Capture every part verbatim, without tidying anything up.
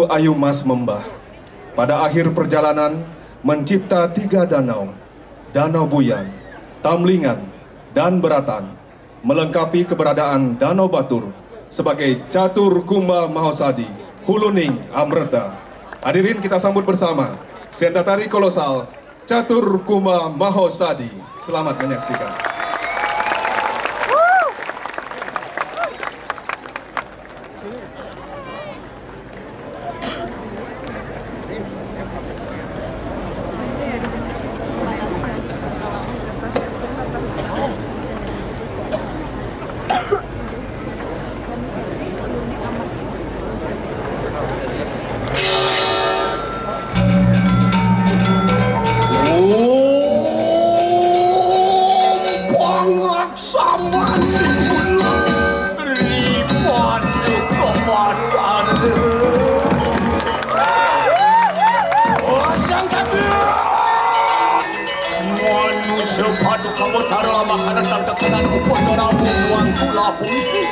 Ayu Mas Membah. Pada akhir perjalanan, mencipta tiga danau, Danau Buyan, Tamlingan, dan Beratan, melengkapi keberadaan Danau Batur sebagai Catur Kumba Mahosadi, Huluning Amreta. Hadirin, kita sambut bersama Sentatari Kolosal Catur Kumba Mahosadi. Selamat menyaksikan. Om pangaksaman di bulan, ripadu kepatan. Sang Manusa Paduka Batara makanan tang tekenan upun rabu nuang kula puniki.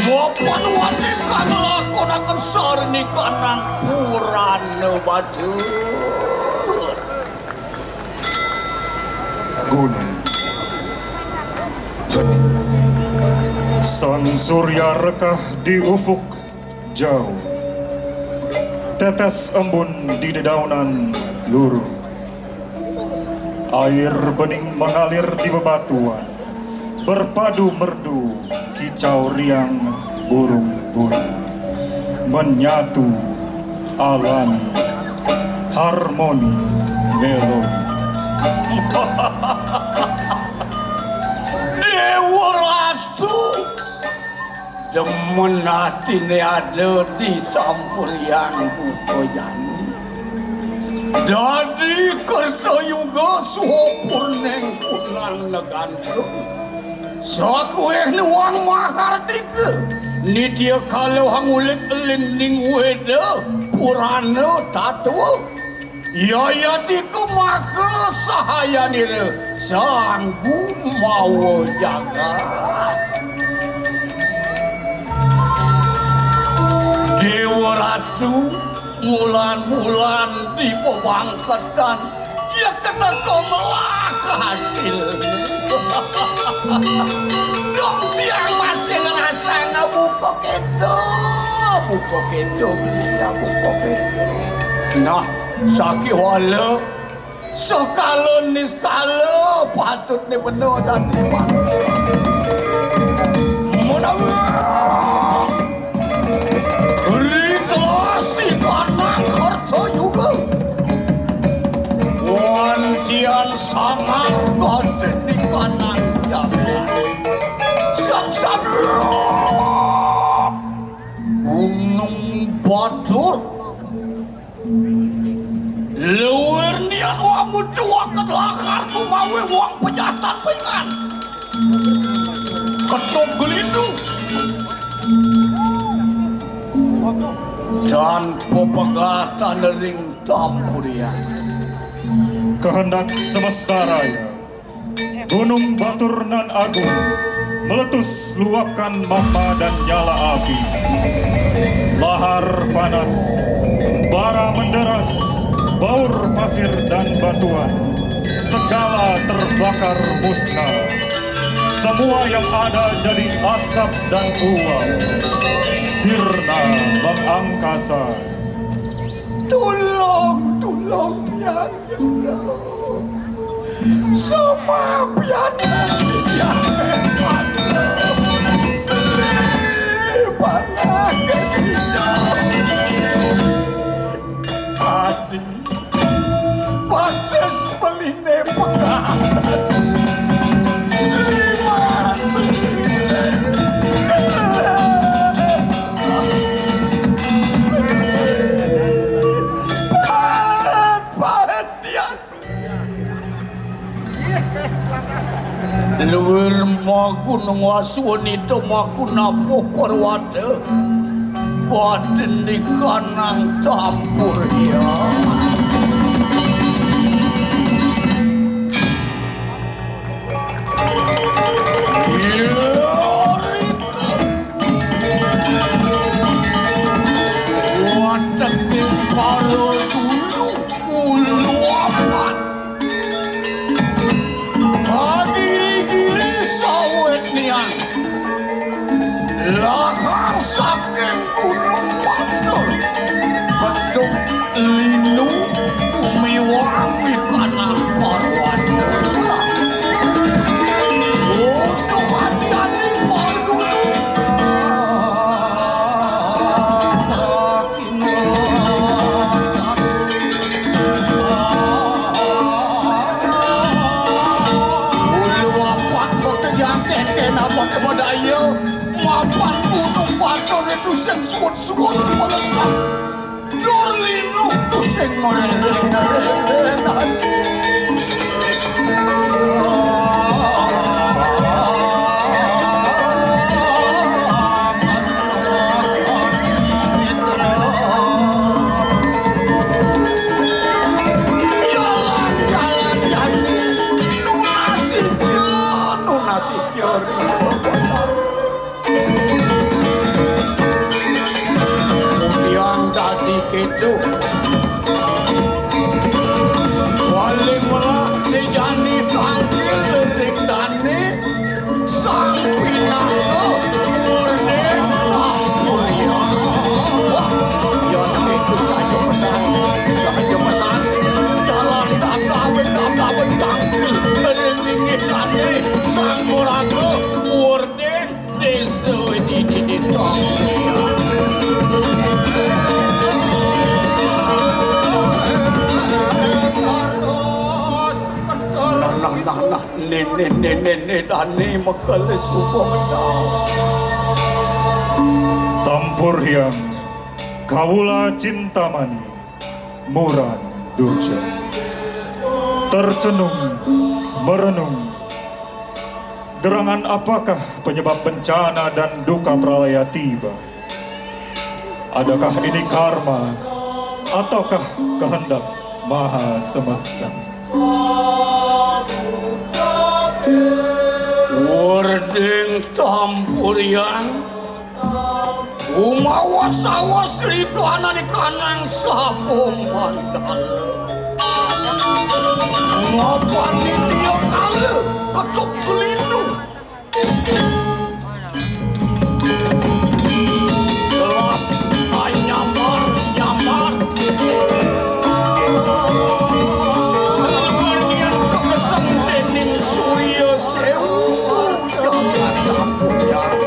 Mapan wani kang lakonaken sarni kanang purana batur. Gunung. Hening. Sang surya rekah di ufuk jauh. Tetes embun di dedaunan luruh. Air bening mengalir di bebatuan, berpadu merdu kicau riang burung-burung, menyatu alami harmoni melodi. Dewa Ratu. Demen atine ada di Sampurian Buka Jani. Dadi kerta yuga suha purning kunang negantung. Sakueh nuang mahardika. Nitya kala hangulik lingning weda purana tatwa. Yayatika maka sahayanira sanggu mawa jagat. Dewa Ratu, bulan-bulan di pebangketan, ya keteka melah hasil. Dong tiang masih ngerasanga buka keto, buka keto, beli ya buka keto. Nah, sakiwala Sekala niskala patutne bena dadi manusa. Menawi ritelasi kanang kerta yuga. Wantian sangat goten di kanang jagat. Sang Sadra Gunung Batur. Luwir niat wambu tuwaket lakar kumawi wong pejatan pingan. Ketuk gelindu. Dan pepegatan ring Tampurian. Kehendak semesta raya. Gunung Batur nan agung meletus luapkan magma dan nyala api. Lahar panas, bara menderas, baur pasir dan batuan, segala terbakar musnah. Semua yang ada jadi asap dan uap. Sirna mengangkasa. Tulung, tulung tiang. Sumapian tiang. Beri panah ke dia. Adi, batis beline pegat. Liman beline. Pahat, pahat tiang. Luwir ma gunung Waswanita maku napuh parwata. Batin dikanang tampur ya. Ya, rika. Watek Para dulu ulu apan. Kagiri-giri sawet nian. Lahar saking Gunung Batur. Keduk linu kumiwang ikanan parwata. Untuk hati-hati para dulu. Ulu apat kok kejangketen apa kebadaya mapan Gunung Batur itu sing suwut-suwut meletus. Dur linu itu sing mereren-mereren. Jalan-jalan janji, nunasi jan, nunasi jan. Yang dadi kedo. Paling melah dijani tangkil ring dane sang pinaka murni tak mulia. Wah, ya nang itu saja pesan, saja pesan. Dalam tangkapan, tangkapan tangkil ring linggih dane sang muraka murni. Désa iki ditong. Nah, nah, nah, nah, né, né, né, né, né, dane mekel suba medal. Tampur Hyang, kawula Cintamani. Muran Durja. Tercenung, merenung. Gerangan apakah penyebab bencana dan duka pralaya tiba? Adakah ini karma ataukah kehendak Maha Semesta? Werding Tampurian. Umawas-awas rika anané kanang sapa mandala. Mapan nitya kala ketuk linu. Gelap anyamar-nyamar. Luwur yen kekesem dening Surya Sewu. Jagat Kapuyang.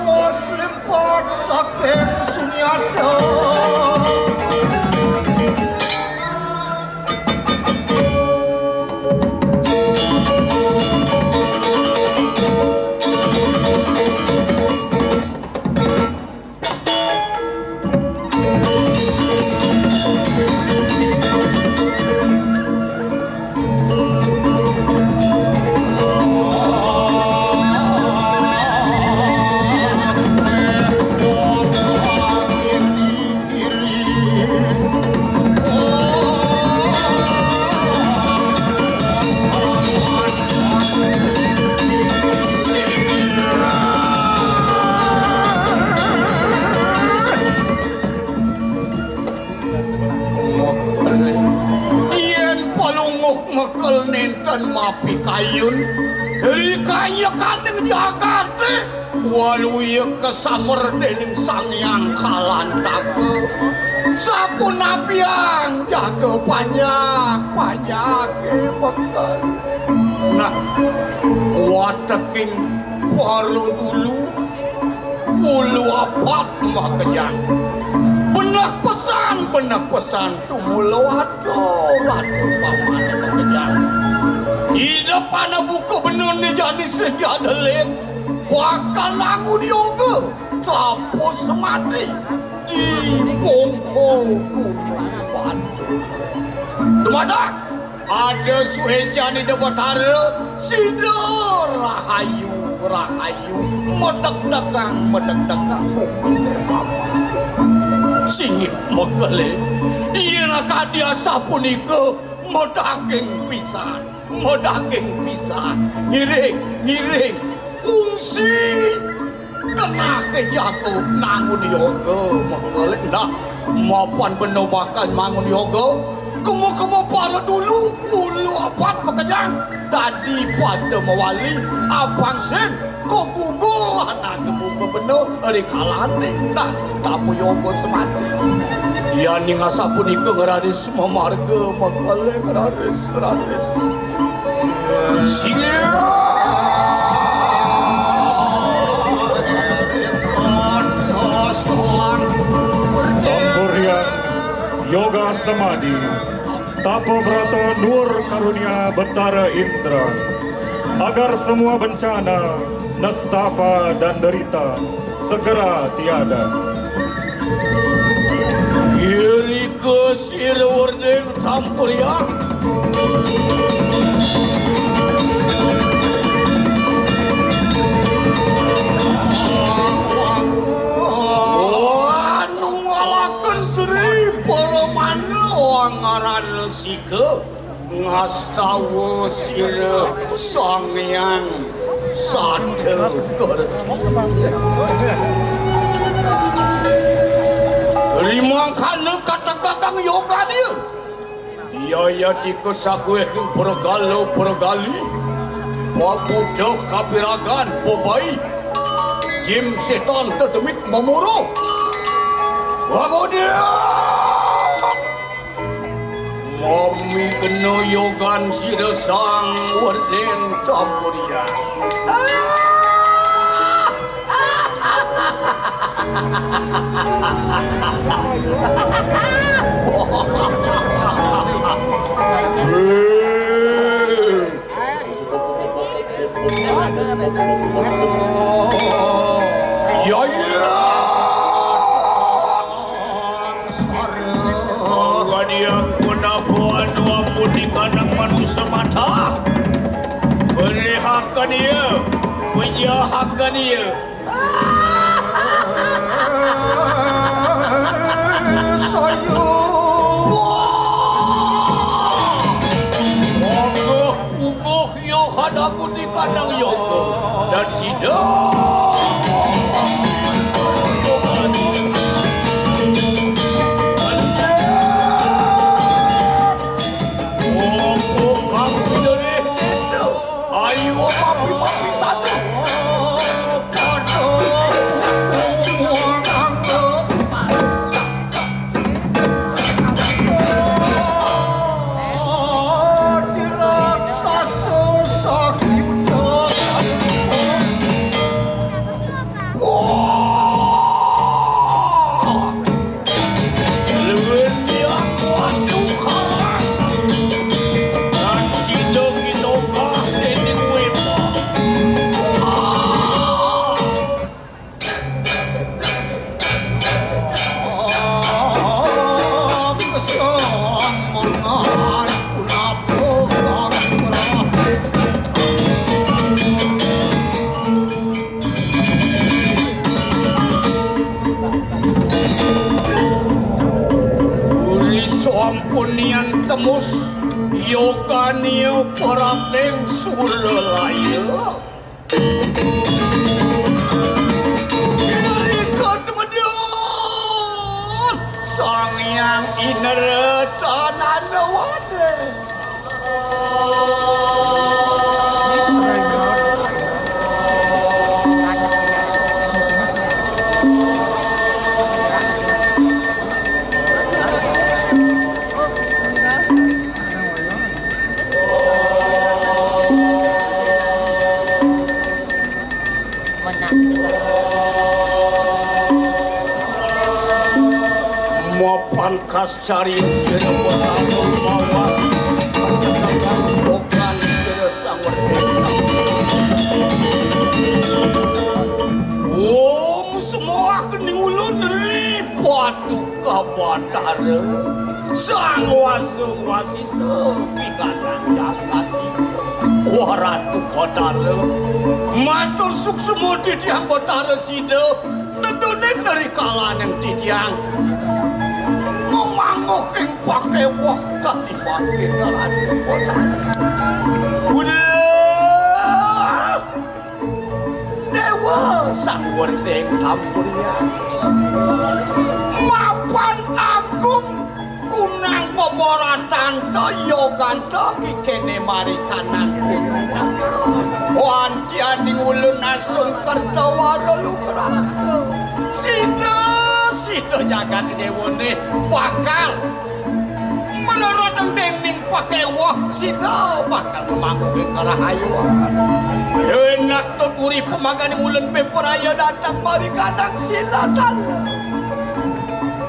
Muslim pot saking Sunyata. Yen Palungguh Mekel nenten mapikayun, rikayekaning jagate waluya kasamer dening Sang Hyang Kalantaka. Sapunapiang jaga panjak, panjake Mekel. Nah, wateking para dulu, ulu apat makejang. Beneh pesan, beneh pesan tumula atur, atur pamane makejang. Ida pana buka benehne jani sejak delik, bakal nangun yoga, tapa semadi di pongko Gunung Batu. Dumadak ada suecan Ida Batara, sida rahayu, rahayu, medek-dekang, medek-dekang. Singgih Mekele, yen kadi asapunika, medaging pisan, medaging pisan. Ngiring, ngiring. Kungsi kenah ke jago nangun yoga makalih. Nah, mapan bena bakal mangun yoga, kema-kema para dulu, ulu apat makejang, dadi pada mawali, abang sin, ko gugu anak gemuka bena, ri kalaning, nah, tapu yoga semati. Yaning asapunika ngeraris mamarga makalih ngeraris, ngeraris. Sira Tampurian Yoga Semadi, Tapa Brata Nur Karunia Betara Indra, agar semua bencana, nestapa dan derita segera tiada. Irika sira werding sampurya. Anu ngalaken Sri Paramana ngaran Sika. Ngastawa sira Sang Hyang Sada Kerti. Rimangkana kategagang yoga dia. Yayatika sakuehing pergala-pergali, pabuda kapiragan pabai, jim setan tedemik mamuru. Wagodia! Mami kena yogan sida sang werding campurian. Ya, ya. Kadiang punapa anu ampun di kanang manusa mata? Berihakan iya, pejahakan iya. Saya. Wah! Puguh, puguh, yo hadaku di kandang yoga. Dan sida. Opo kamu dari itu? Ayo, papi-papi satu. Luwih liat kuat tukar. Lan sida kinobah dening weta. Uli sampunian tembus yogania parating suralaya. Irika tumedun Sang Hyang Indra tanana wadé. Mapan kas cari sira pertama mawas bukan sira sang merdeka. Om semua keni ulun ri Paduka Batara. Sang wasa wasisa pikanang jagat. Wah Ratu Batara. Matur suksma titiang Batara sida. Nedunin ri kalaning titiang. Ngumangguh ing pakéweh kalibatin Ratu Batara. Udah. Sang Werdeng Tampurian. Mapan agung kunang beboratan ta yoganta kikene mari kanang kunuan. Wantianing ulun asun kerta wara lugrata. Sida, sida jagat dewane bakal Mlorot dening pakewa sida bakal mamangguhi karahayuan. Enak to guri pemaganing ulun bepraya datang mari kadang sila tala.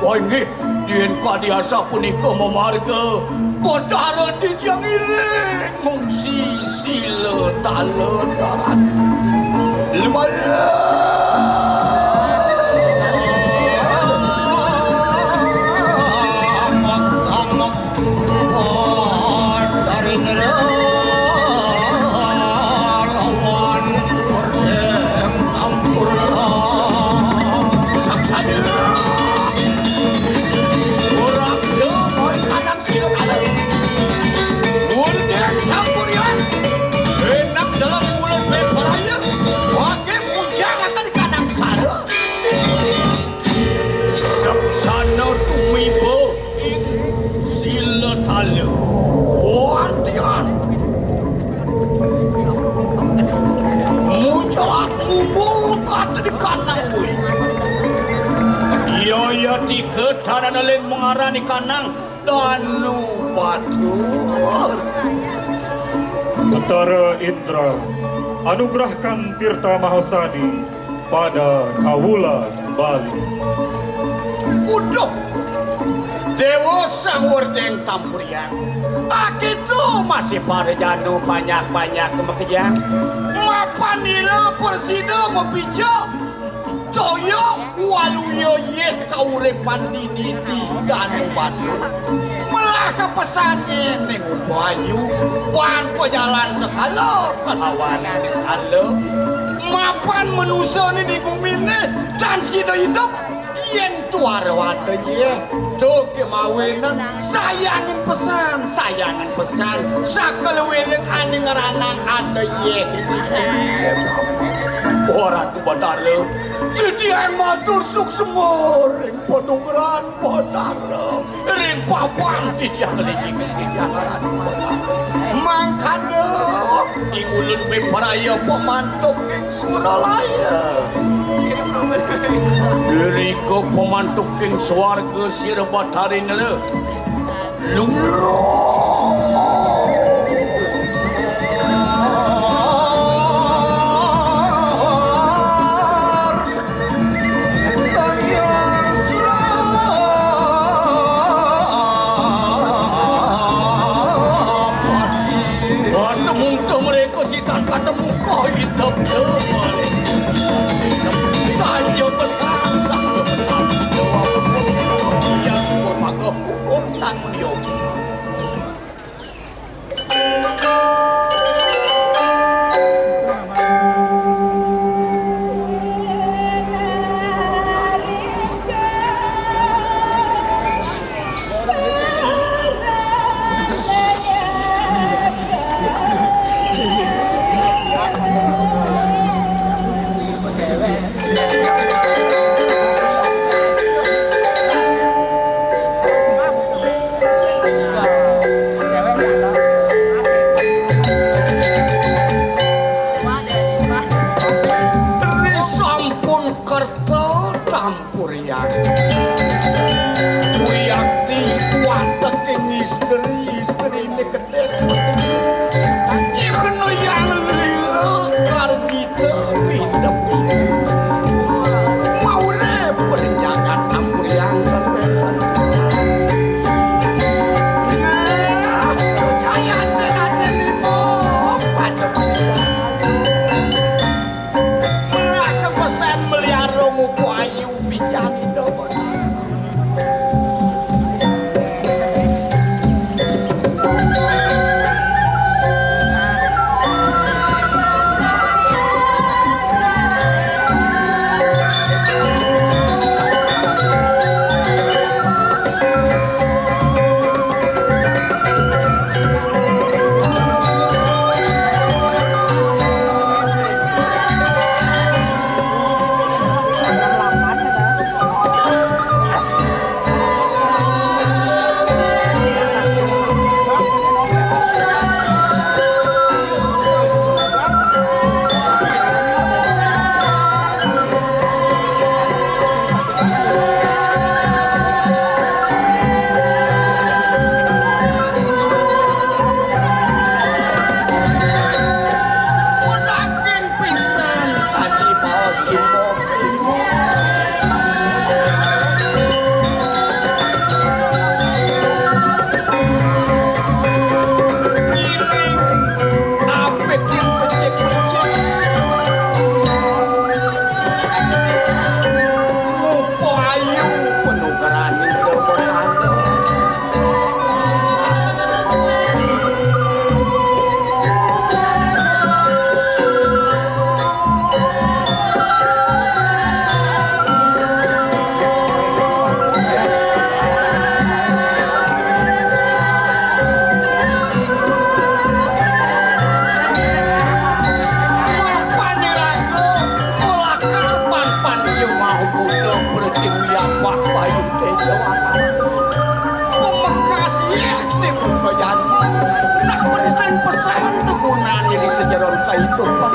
Wah, inggih, yen kadi asapunika mamarga, Batara titiang iring. Ngungsi sila tala darat. Lumayan. Angok, angok, dari neraka lawan perdem ampura. Saksanya. Orang jemai kanan Sila kalih. Murni campurian. Enak dalam mulut bebaraya. Wage bujang akan kanang sara. Saksana tumiba ing sila tala. Wantian. Muclak mubul kata di kanang kuwi. Iya, iya, tiga tanana len mengarani kanang. Danu Batur. Betara Indra, anugerahkan Tirta Mahasadi pada kawula Bali. Uduh, Dewa Sang Werdeng Tampuriang, akitu masih para janu banyak-banyak makejang. Mapan ila prasida mapica. Toya waluya yeh kauripan dini di Danu Batur. Melah kapesan ngening upayu, pan pajalan sekala kalawan niskala. Mapan manusa ni di gumine tan sida idup, yen tuara wada yeh. Tuh kemawinan, sayangin pesan, sayangin pesan. Sakala wiring ane ngranang ada yeh. Ora Batara, titiang matur suksma ring padungeran Batara, ring papan titiang nglinggihin titiang ngaran Batara. Mangkana ing ulun mipraya pamantuk ing Suralaya. Irika pamantuk ing swarga sira Batara Indra. Lumrah. Sang Hyang Surapati. Wah, temuka mereka sitan katemu kau hidup jemari. Saja pesan, saja pesan, saja wapun. Yang syukur maka hukum tanggung jawab. Ri sampun kerta tampurian. Wiakti wateking istri, istrine kedhek. Nyikna yang lila kargita pindep. Maurip ring jagat tampurian wénten. Nah, jayane ade lima padem. Melah kang pesan meliara ngupu ayu pican Ida Batara. Ngupayu penugraning Dewa Kanda. Mapan iraga, lakar pan panca maha buta pratiwi apah bayu teja waras. Pamekas yéh timuka jani. Nak penitan pesan tegunané di sajeron kaidupan.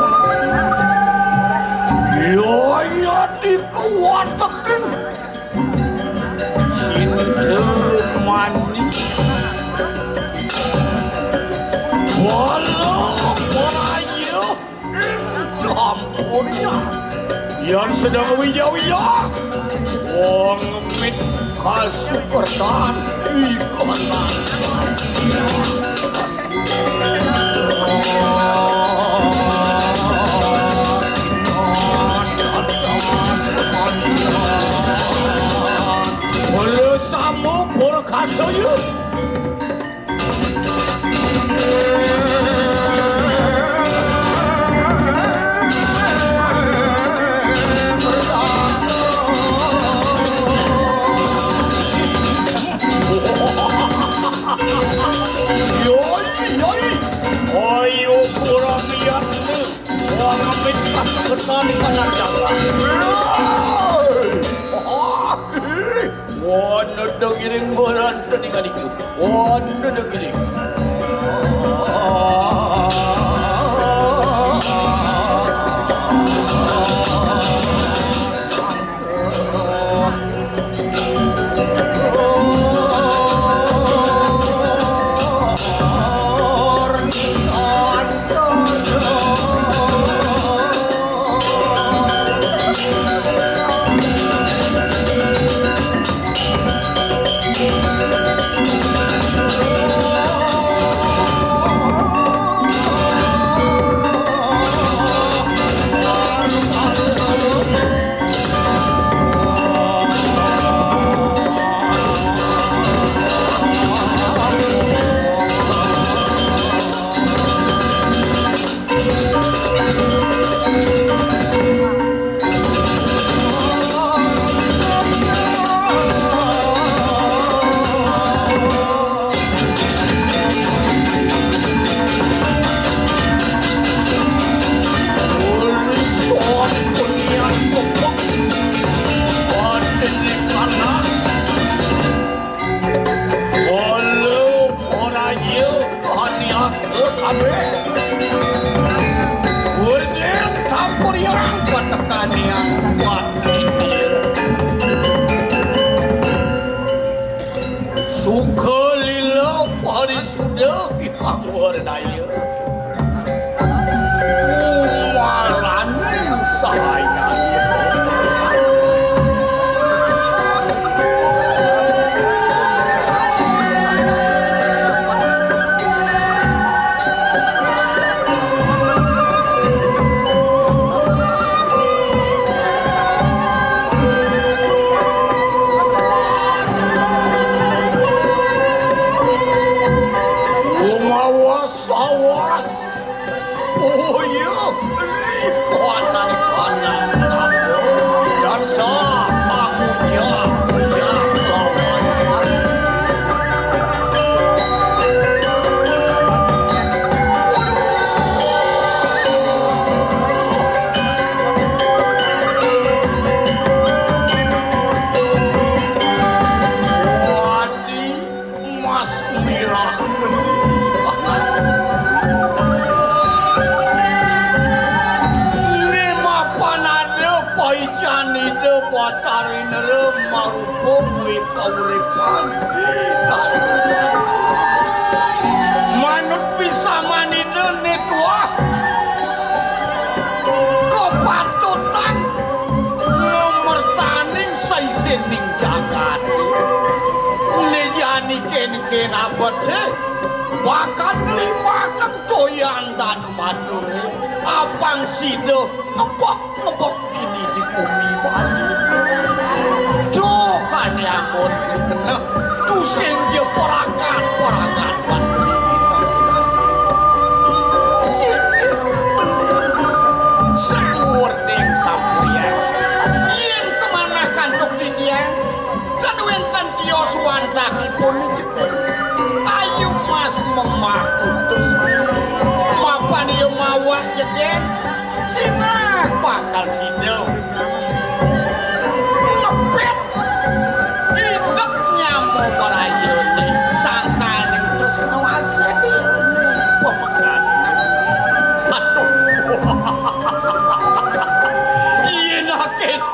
Yaya dikuatekin. Cinta manis. Walau wayah ing campurnya. Yan sedeng wija-wija. Wong mit kasukertan ikonan. Mula sama purkasaya. Yoi, yoi. Ayo, kurang lihat tu. Orang minta sebentar di kanan jalan. Wah, wana dengiring baranta ning adiku. Wana dengiring. Walau ora iya kaniaka kabeh. Werdin tampuriang katekanian kuat India. Suka lila parisuda ikang werdaya. Umaraning sahayang. Rumawas awas. Puyuh, ih, kanan-kanan saja. Tansah mangujak-ujak lawan. Waduh. Mas mirah. Né mapan ada paican Ida Batari Nera marupa wit kauripan. Manut pisaman Ida né tuah kapatutan ngamertaning saisening jagat. Né jani kénkén abet, bakal nglimbakang toyan Danu Batur. Apang sida ngebek-ngebek dini di bumi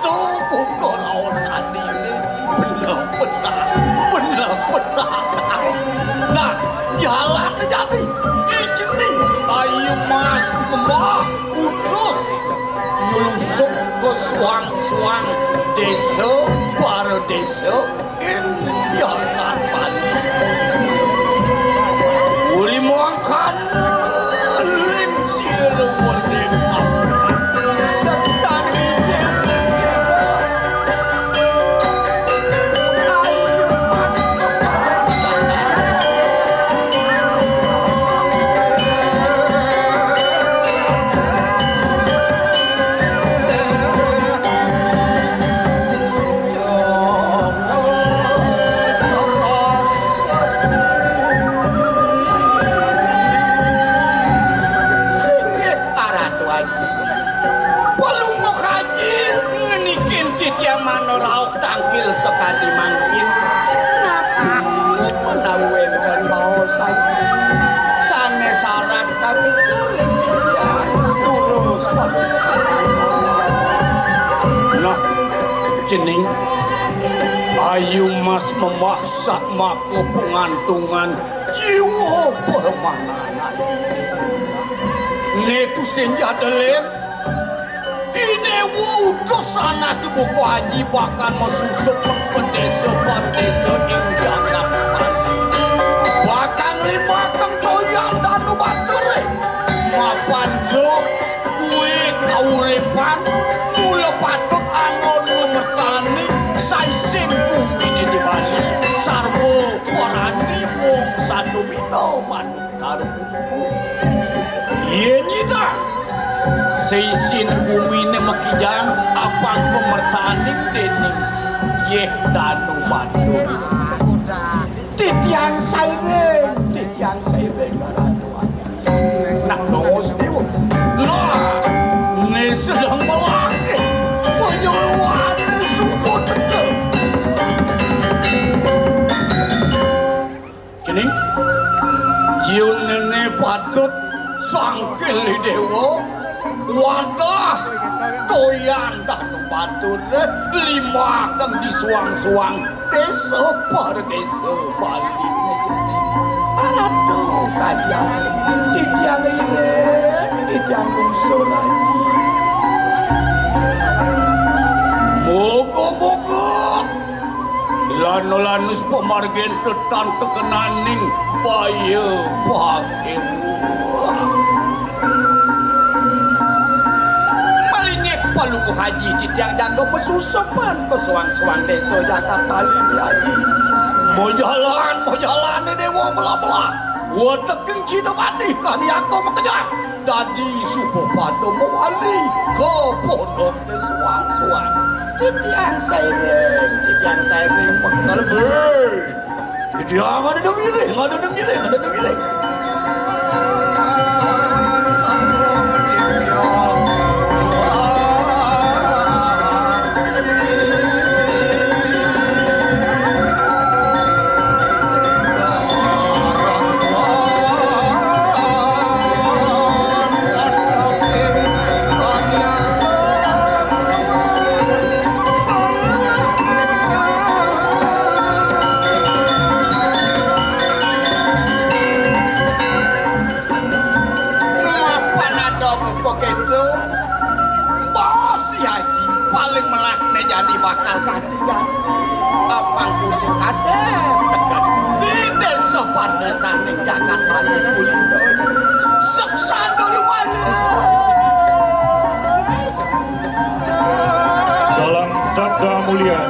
Tuh, kok raos adine bener pesan, bener pesan. Nah, jalan jadi ijening Ayu Mas Mbah utus nyulusuk ke suang-suang desa, para desa, ing jagat Bali. Uri mangkana ling sira wering. Singgih Ratu Aji. Palungguh Aji ngenikin titiang manah rauh tangkil sakadi mangkin. Napi menawi wénten baosan sané sarat kami titiang durus palungguh. Nah, cening Ayu Mas Membah satmaka pangantungan jiwa permanan. Né tusing jadelin, I Déwa utus anak ibu ku Aji bakal masusup ing desa pardesa ing jagat Bali. Bakal nglimbakang toyan danu baturé. Mapan kuwi kauripan mula patut anggon mamertaning saisin guminé di Bali. Sarwa parani wong sadumina manut tarbuku. Yén nyidang saisin guminé makijang apang pamertaning déning yéh danu batur. Titiang sairing, titiang sairing, Ratu Aji. Nah, nongos déwa. Nah, né sedeng melangkah. Penyuluhan suku teka. Cening, jiunené patut sangkil I Déwa. Wadah toyan danu batur limbakang di suang-suang désa pardésa Bali. Aduh, kayang titiang iring, titiang lungsur Aji. Moga-moga lan lanus pamargin tetan tekenaning baya pangéwa. Malinggih Palungguh Aji titiang jangga masusupan ka suang-suang désa jagat Bali, Aji. Majalan, majalan, déwa belah-belah. Wateking cita bandih kaniaga makejang. Dadi suba pada mawali ka pondok suang-suang. Titiang sairing, titiang sairing, mengkelebih. Titiang ada dengiring, ada dengiring, ada dengiring. Mapan ada muka kéto, bos si Haji paling melah né jani bakal ganti-ganti. Apang kusik kasép teken di désa pardésaning jagat Bali Kulindun. Seksan dulu manis. Dalam sabda mulia,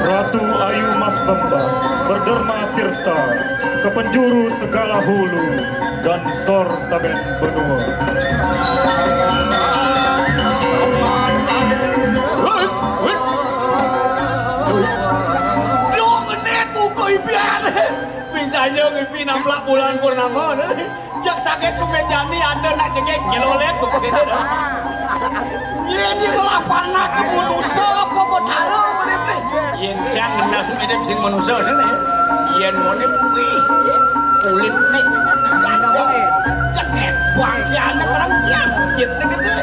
Ratu Ayu Mas Bemba berderma tirta ke penjuru segala hulu dan sor taben benua. Hei, hei. Dong ngenet buku ipian. Bisanya ngipi namplak bulan purnama. Jak saget tumbén jani ada nak jegég nyelolét buku kéné dah. Yén ngelah panak ke manusa apa betara uripné? Yén cang ngenah urip sing manusa sini. Yén muni wih, kulitné gandeng, cekét, bangkiané kerengkiang, yén gedé.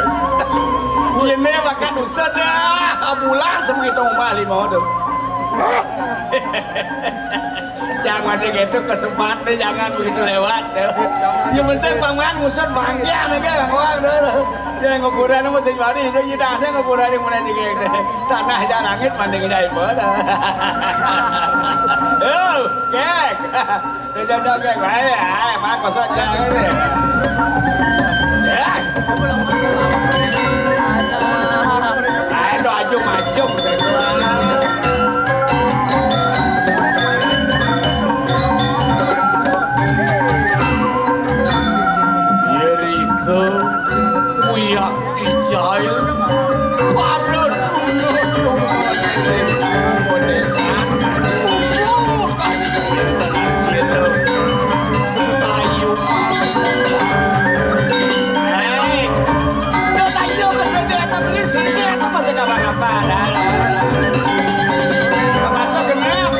Yén bakal manusa dah. Tuh, Mbah, lima tuh. Jangan begitu, kesempatan jangan begitu lewat, tuh. Yang penting paman ngusut bangkian aja, Bang Wang, tuh. Yang nguburan mesti mari, itu nyidahnya nguburan yang mana juga, tuh. Tanah aja langit mending aja ibu, tuh. Tuh, geng. Dia jodoh gue, gue ya, emang kosong jangan ini. Ya. Ayo, ajung-ajung. Yeriko, Buya Ijail, para truna-truna Indonesia, kumpul kang Indonesia. Ayo, Mas. Hei, kita ayo ke sini, kita beli sini, kita masih kapan-kapan. Apa tuh genap?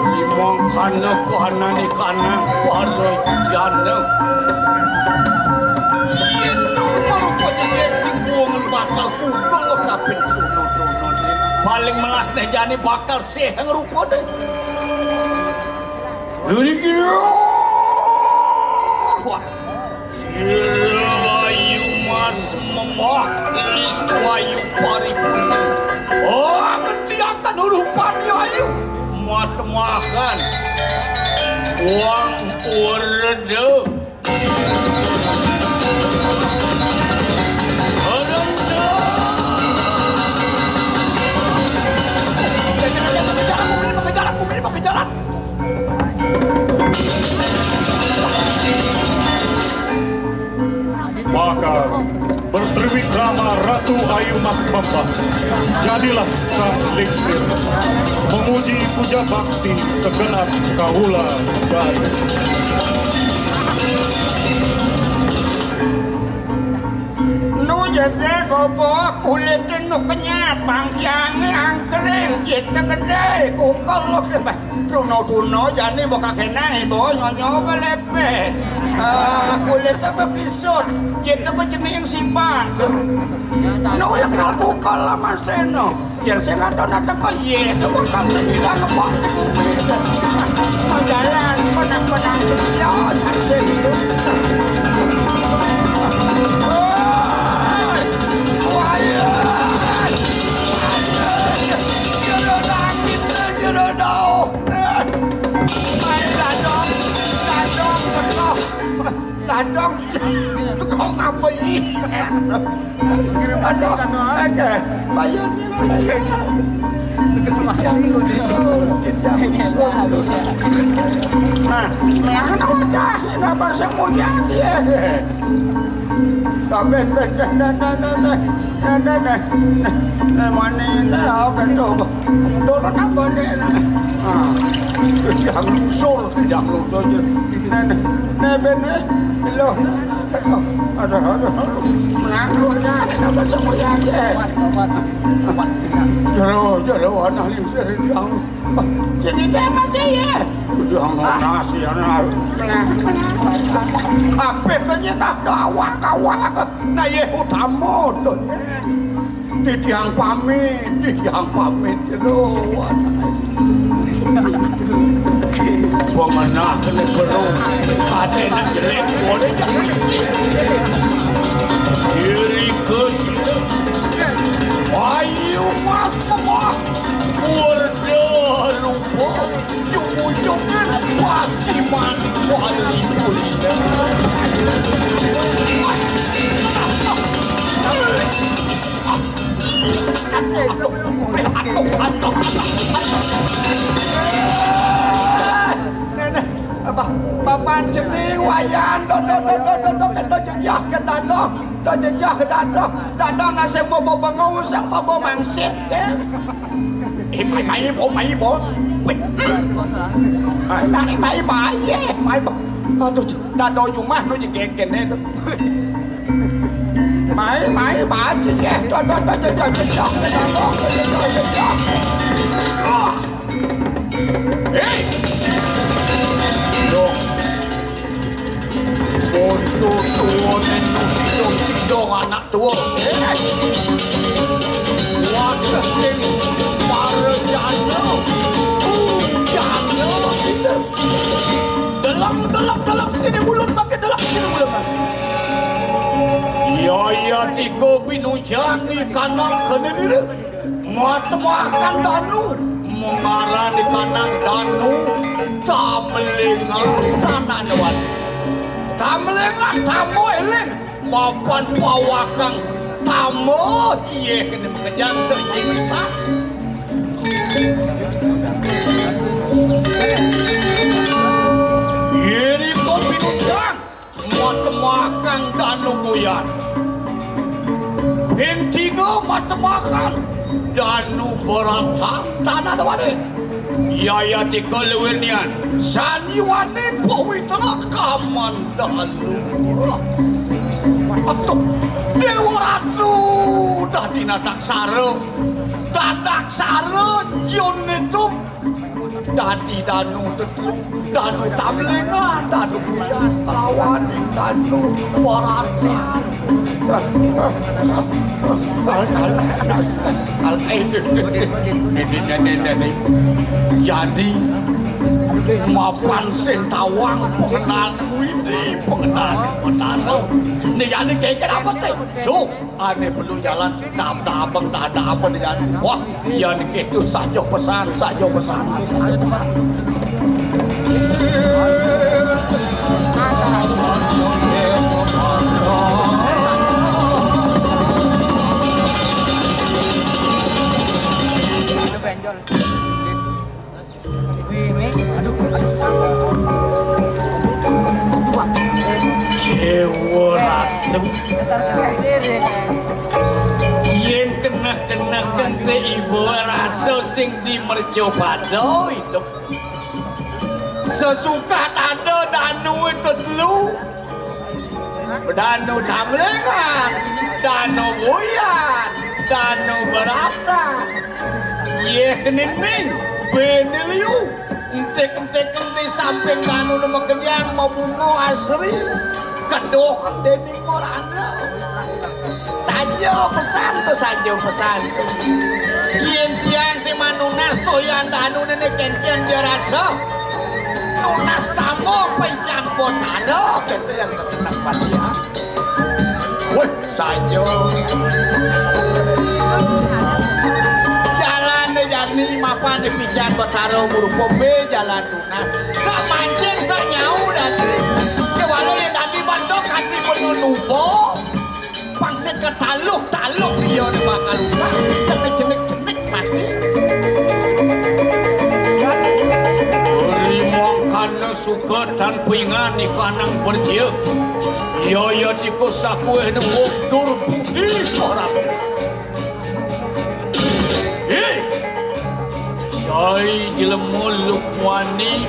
Limang kana kahanan ikanan para jana. Yén nu marupa jegég sing buangan bakal kugel kaping truna-trunané. Paling melas né jani bakal séheng rupané. Ini kira. Sira ayu mas memah listu ayu paripurna. Oh, ngentiakan rupané ayu. Matemahan. Wang Werda. Werda. Kejaran, kejaran, kejaran. Maka bertriwikrama Ratu Ayu Mas Bambang, jadilah sang lingsir, memuji puja bakti segenap kaula daya. Nu jegég apa kulité nu kenyap, bangkiangé angkring, jité gedé, kumpul lho, truna-truna jani mbok kakéné, mbok nyonyo belépé. Ah, kulité bekisut, jité bejening sipat. Nu ya kalbu kala maseno. Yén sing ado nateka yé, sebut kang sing ilang apa. Majalan, menang-menang, ya, asik. Woi, woi, jero dangit, jero daun. Main dadong, dadong, betok. Dadong, kok ngambei. Aduh, oke, bayar nih, bayar. Titiang lusur, titiang lusur. Nah, nah, nah, nah, nah, nah, nah, nah, nah, nah, nah, nah, nah, nah, nah, nah, nah, nah, mana ini, oke, coba. Tolong apa nih, nah. Ah, titiang lusur, titiang lusur, nah, nah, nah, ben, eh, loh, nah, nah. Aduh, aduh, aduh. Mengaku aja, kita besok mau yakin. Jero, jero, anak lingsir yang. Sini dia masih ya. Udah mau nasi, anak. Apa kerja tak ada awak-awak. Nah, ya, utama tuh. Titiang pamit, titiang pamit, lho, anak. Pemenah kena perlu. Ada nak jelek, boleh jangan. Diri ke sini. Ayu mas memah. Warga rupa. Jung-jungan pasti mani kuali kulit. Aduh, aduh, aduh, aduh, aduh. Nenek, apa, papan seni wayan, do, do, do, do, do, do, keto jejah ke dadong, do jejah ke dadong, dadong nasi bobo bengus, bobo mangsit, ya. Eh, mai, mai, bo, mai, bo. Wih. Mai, mai, mai, mai, eh, mai, bo. Aduh, dadong jumah nu jegegen, eh, tu. Mai, mai, baci, eh. Tuh, tuh, tuh, tuh, tuh, tuh, tuh, tuh, tuh, tuh. Wah. Hei. Loh. Bondo Anak tua. Wadah ning para jana. Bujana. Deleng, deleng, deleng sini ulun makin deleng sini ulun makin. Yaya tiga binujang di kanak kene diri. Matemakan danu, mengaran di kanang danu, tamlingan tanah dewan. Tamlingan tamu eling, mapan pawakang tamu, iye kene makejang dek insan. Yeri ko pinunjang. Matemakan danu buyan. Ping tiga matemakan danu beratan tanah dewade. Yaya tiga lewenian. Saniwani pawitra kamandalu. Aduh, Dewa Ratu dah dina daksara. Dah daksara jun itu. Dadi danu tetu, danu tamlingan, danu buyan, kelawan danu baratan. Jadi mapan sing tawang pengenan widi, pengenan petara. Ini jadi kayak kenapa teh? Cuk. Ane perlu jalan dam-dameng dada apa dengan wah, iya niki itu saja pesan, saja pesan, saja pesan. Dewa Ratu, yen keneh-keneh kente iba rasa sing di mercapada idup. Sesuka ada danu itu telu. Danu Tamlingan, Danu Buyan, Danu Beratan. Yeh kenining, bene liu. Entik-entik di samping danu makejang mabunga asri. Keduh dening marana. Saja pesan to, saja pesan to. Yen tiang ti manunas toyan danu nene kencen dia rasa. Nunas tamu paican botala kete yang ketetak patia. Weh, saja. Jalan de jani mapan di pican betara murupa be jalan tunas. Tak mancing, tak nyau dadi. Kewala yang dadi bandok hati penuh nubo. Pangsit ketaluh-taluh iya ne bakal usah. Kena jenik-jenik mati. Rimangkana suka tan pingan ikanang berjia. Iya, iya, tikus sakueh ne mundur budi korang. Hei! Sai jelema luh wani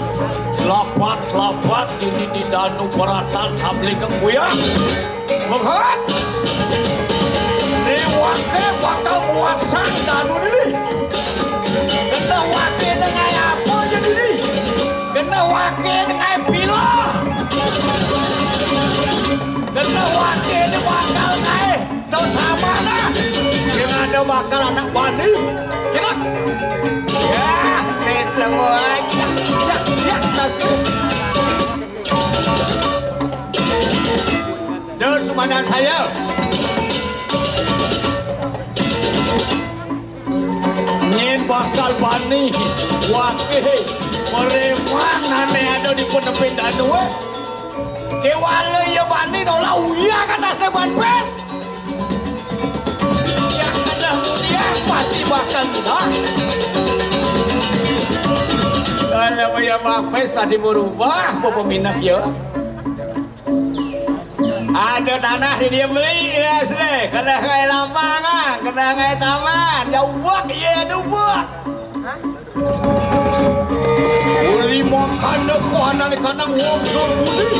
lapat-lapat dini di danu beratan Tamlingan Buyang. Menghat! Ni wake bakal nguasang danu dini. Kena wake dengan apa je dini? Kena wake dengan pila. Kena wake ni bakal naik. Tau sama dah. Yang ada bakal anak bani. Kira. Ya, net lemu aja. Ya, ya, tas. Dah sumadan saya. Nyen bakal bani. Wakih. Preman ane ada di penepin danu, eh. Kewala iya bani nolak uya kan asli ban pes. Yang ada mulia pasti bakal mudah. Kalau ya Bang Pes tadi berubah, apa peminat ya? Ada tanah di dia beli, ya, asli. Kena ngai lapangan, kena ngai taman. Ya, ubak, iya, ada ubak. Uli mangkana kuanan kanang wonjol budi.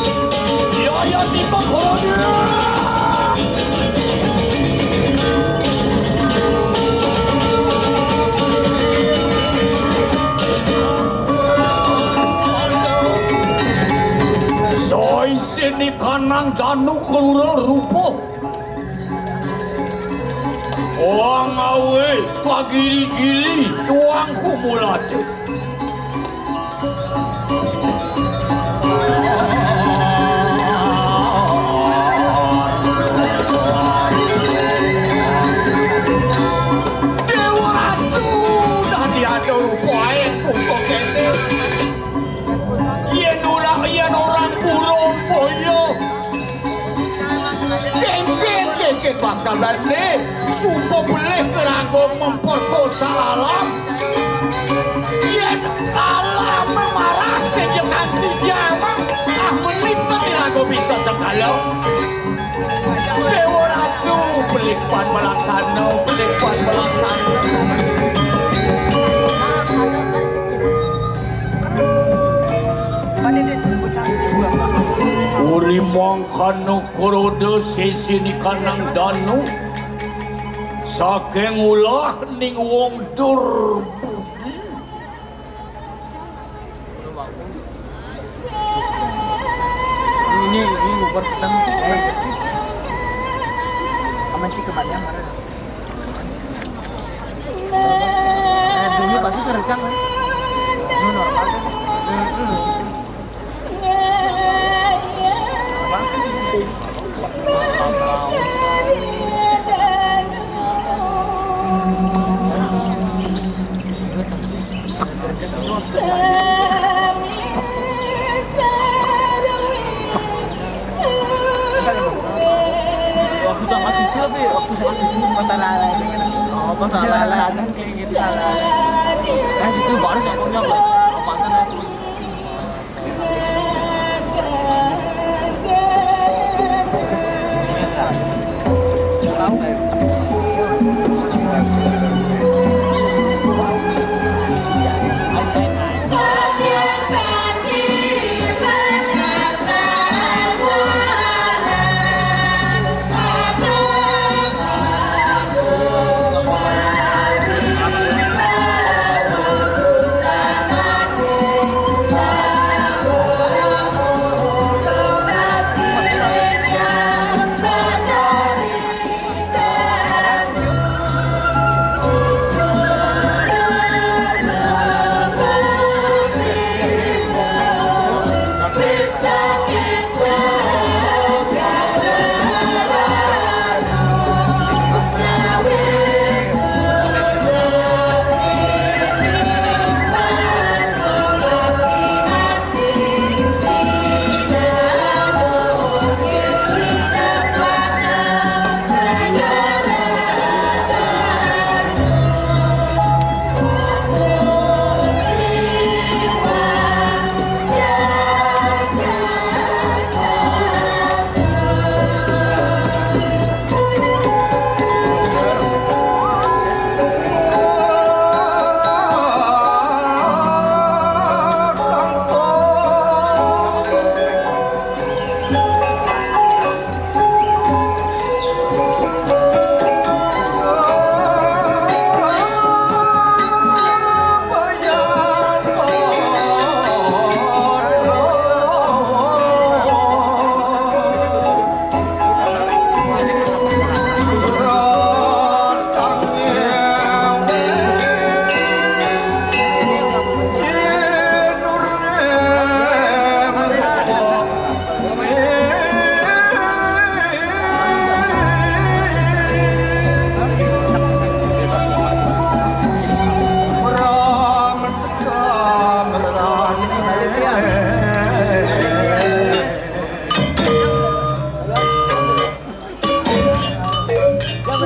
Yaya tika korode. Sai sini kanang danu kerura rupa. Wong awe kagiri-giri, wong kumulate. Dewa Ratu, dah diatur upae untuk kene. Yen ora, yen orang burung boyo. Kengken, kengken bakalan ne sumpah belih kerago memperkosa alam. Yen alam marah sing yo kanthi jamang, ah, menit tadi lagu bisa segala. Dewa Ratu, belih pan melaksana, belih pan melaksana. Uri mangkana kroda sesini kanang danu, saking ulah ning wong durbudi. Ini, ini ubar petang sih. Aman sih kemana? Eh, dulu pasti kerencang, kan? Ini normal, kan? Hmm, hmm. Waktu sama situ, tapi waktu sama situ pas ala-ala aja kan. Oh, pas ala-ala aja kan, kayak gitu, ala-ala. Nah, gitu, baru saya punya, Bang. Apa tuh, Mas?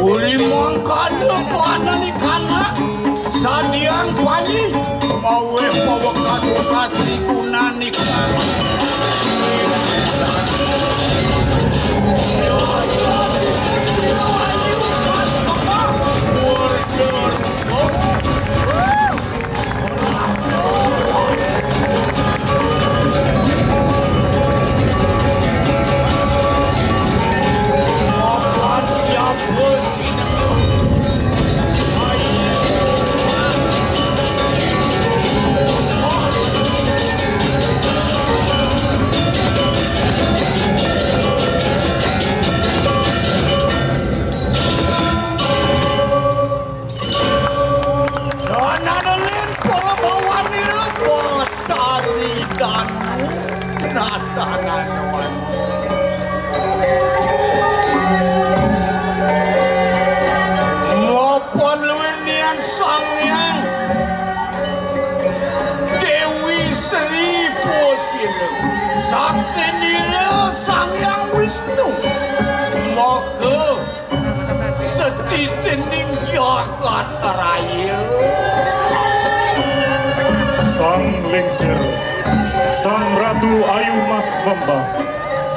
Uli mangkana kuanani kana sadiang panyi maweh pawekas-wekas likunani kana. Wisnu, maka setidening jagat raya. Sang Lingsir, Sang Ratu Ayu Mas Membah,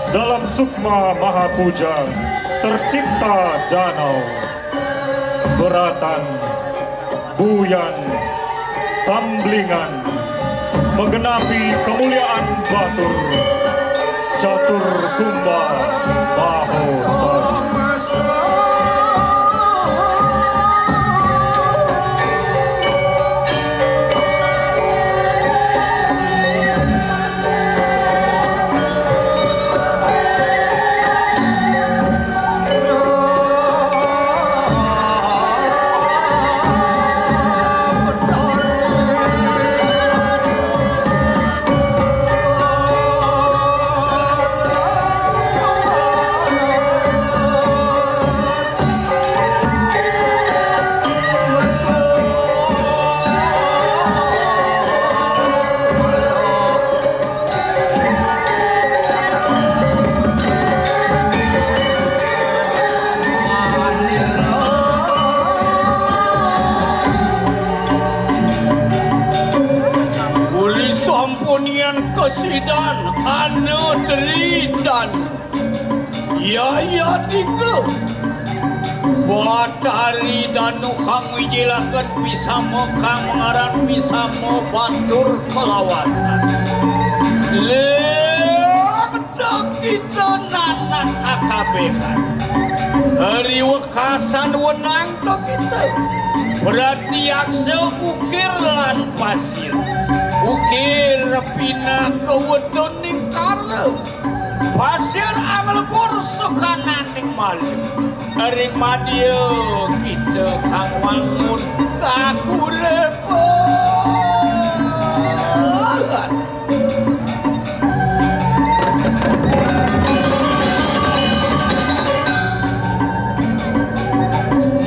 dalam sukma mahapuja tercipta danau, beratan, buyan, tamblingan, menggenapi kemuliaan batur Catur Kumba Mahosari. Uli sampunian kasidan ana teri dan yaya tiga. Batari danu kang wijilaken wisama kang ngaran wisama batur kalawasan. Leng to kita nanak akabehan. Ari wekasan wenang to kita. Pratiaksa ukir lan pasir. Ukir pinaka wetuning kara. Pasir anglebur sukananing malih. Ring madya kita kang wangun kakurepan.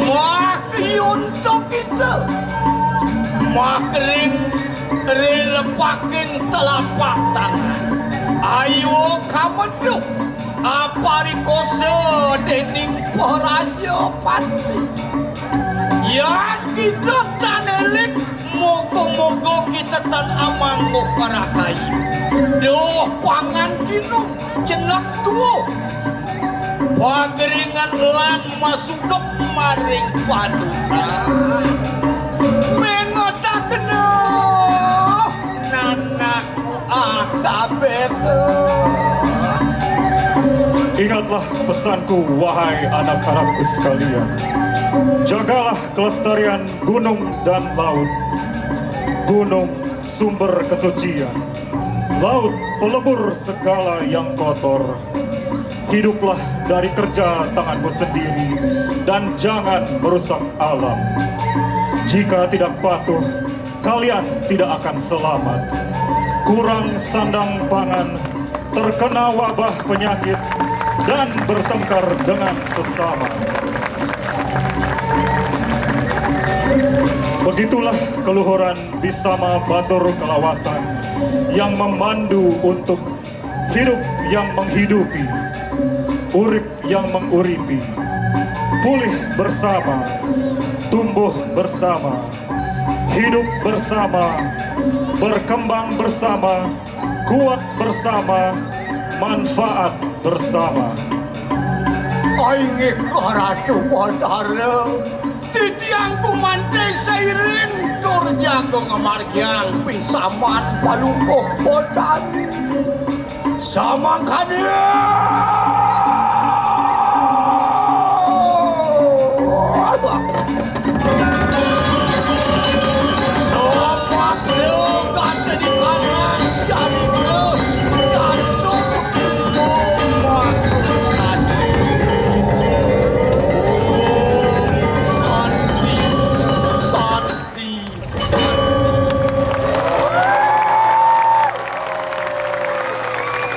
Makyuntuk kita. Makring rilepaking telapak tangan. Ayo kameduk. Aparikosa dening Prajapati. Yan kita tan eling, moga-moga kita tan amangguh rahayu. Duh pangan kinung, jenek tuwuh. Pagringan lan masudep maring paduka. Mengotakna nanakku akabehan. Ingatlah pesanku, wahai anak-anakku sekalian. Jagalah kelestarian gunung dan laut. Gunung, sumber kesucian. Laut, pelebur segala yang kotor. Hiduplah dari kerja tanganmu sendiri dan jangan merusak alam. Jika tidak patuh, kalian tidak akan selamat. Kurang sandang pangan, terkena wabah penyakit, dan bertengkar dengan sesama. Begitulah keluhuran Bisama Batur Kalawasan yang memandu untuk hidup yang menghidupi, urip yang menguripi, pulih bersama, tumbuh bersama, hidup bersama, berkembang bersama, kuat bersama, manfaat bersama. Inggih Ratu Batara, titiang gumanti sairing tur jaga ngamargiang pisaman Palungguh Batari. Samangkana.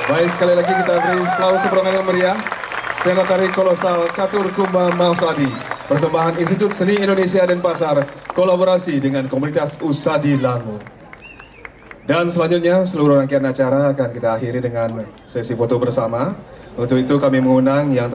Baik, sekali lagi kita beri aplaus tepuk tangan yang meriah. Scenotari kolosal Catur Kumba Mausadi, persembahan Institut Seni Indonesia Denpasar, kolaborasi dengan komunitas Usadi Langu. Dan selanjutnya, seluruh rangkaian acara akan kita akhiri dengan sesi foto bersama. Untuk itu kami mengundang yang